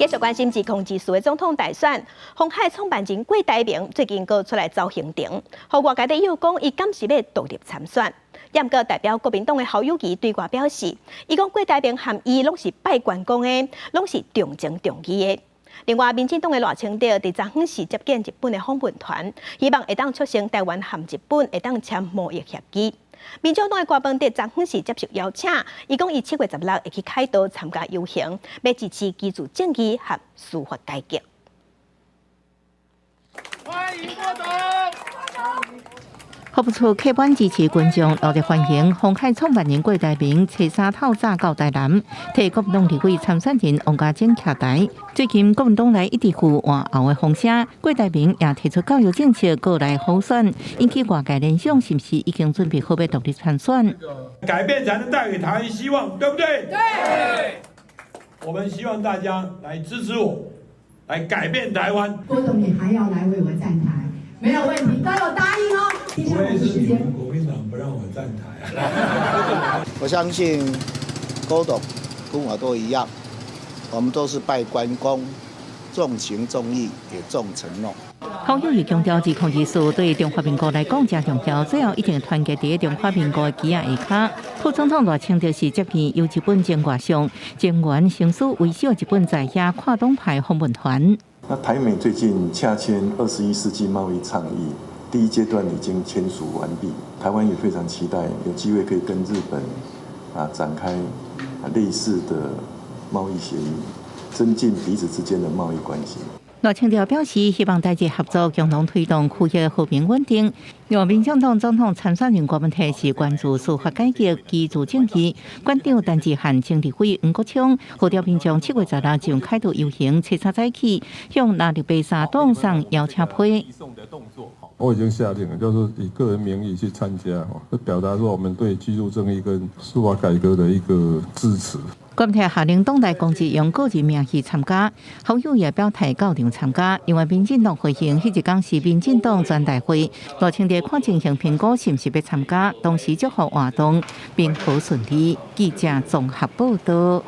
繼續關心2024的總統大選，鴻海創辦人郭台銘最近閣出來走行程，予外界咧臆講伊敢是欲獨立參選。毋過代表國民黨的侯友宜對外表示，伊講郭台銘和伊攏是拜關公的，攏是重情重義的。另外，民進黨的賴清德佇昨昏時接見日本的訪問團，希望會當促成台灣和日本會當簽貿易協議。民眾黨的郭文哲昨昏時接受邀請，伊講伊7月16會去凱道參加遊行，欲支持居住正義和司法改革。歡迎郭董。服務處客滿支持群眾，熱烈歡迎鴻海創辦人郭台銘初三透早到台南，替國民黨立委參選人王家珍徛台。最近國民黨內一直有換候的風聲，郭台銘也提出教育政策過來輔選，引起外界聯想，是毋是已經準備好欲獨立參選？改變才能帶給台灣希望，對不對？對。我們希望大家來支持我，來改變台灣。郭董，你還要來為我站台？沒有問題，都有答應哦。除非是你們國民黨不讓我站台啊。我相信郭董跟我都一樣，我們都是拜關公，重情重義，也重承諾。侯友宜強調，2024對中華民國來講誠重要，最後一定團結佇中華民國的旗仔下跤。副總統賴清德是接見由日本前外相前原誠司為首日本在野跨黨派訪問團。那台美最近洽簽21世紀貿易倡議，第一階段已經簽署完畢，台灣也非常期待有機會可以跟日本展開類似的貿易協議，增進彼此之間的貿易關係。賴清德表示，希望台日合作，共同推動區域和平穩定。另外，民進黨總統參選人郭文泰是關注司法改革、居住正義。館長陳志漢、前立委黃國昌號召民眾7月16上凱道遊行，初三早起向藍綠白三黨送邀請批。我已經下令了，就是以個人名義去參加，就表達說我們對居住正義跟司法改革的一個支持。郭文泰下令黨內公職用個人名義參加，侯友宜表態到場參加。因為民進黨回應，彼一工是民進黨全代會，賴清德看情形評估是毋是欲參加，同時祝福活動平和順利。記者綜合報道。